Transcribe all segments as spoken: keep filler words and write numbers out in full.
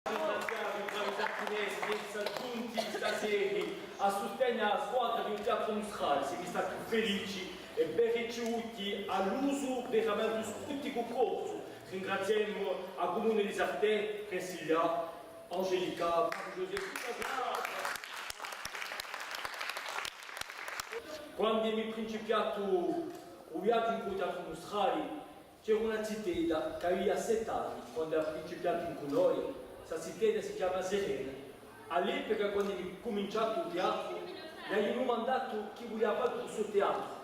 Ringrazià i bravi sartinesi chì sò ghjunti stasera à sustegna a squadra di u Teatru Nustrali, simu stati felici è ben ricevuti à l'usu veramenti scuticu corsu. Ringraziemu a Cumuna di Sartè, Priscilla, Angelica, Marie-Josée, tutta a squadra. Quandu emu principiatu u viaghju incù u Teatru Nustrali, c'era una zitedda chì avia sett'anni quandu hà principiatu incù noi. Sta zitedda si chjama Serena. À l'epica, quandu emu cuminciatu u teatru, l'aghju dumandatu chì vulia fà cù stu teatru.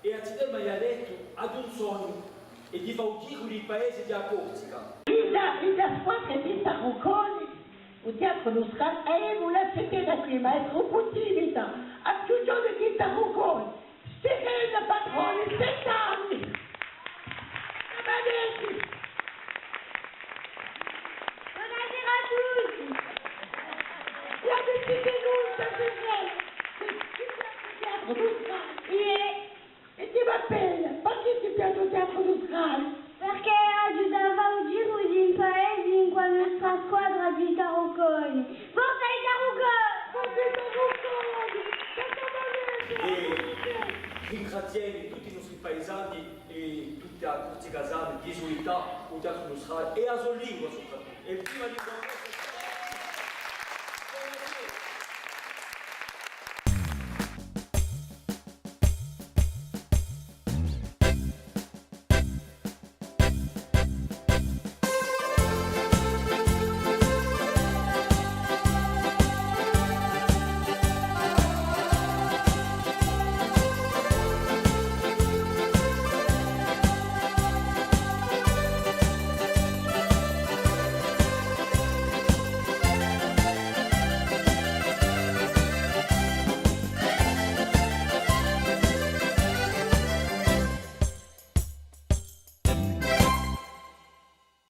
È a zitedda m'avia dettu: aghju un sognu, hè di fà u giru di i paesi di a Corsica. Ind'a, ind'a squadra di Tarucconi, u Teatru Nustrali, avemu una zitedda quì, ma hè troppu timida, hà più ghjovani di Tarucconi. Serena, patroni, sett'anni! Avanti! Bonasera à tutti! È avete tenuta, Serena? Ti piace u Teatru Nustrali? Iè. È ti và bè, perchè ti piace u Teatru Nustrali? Perchè aghju da fà u giru di i paesi incù a nostra squadra di Tarucconi. Forza i Tarucconi! Forza i Tarucconi! È ringraziemu tutti i nostri paisani è tutta a Corsica sana, di suità u Teatru Nustrali è a so lingua soprattuttu. È viva a lingua corsa!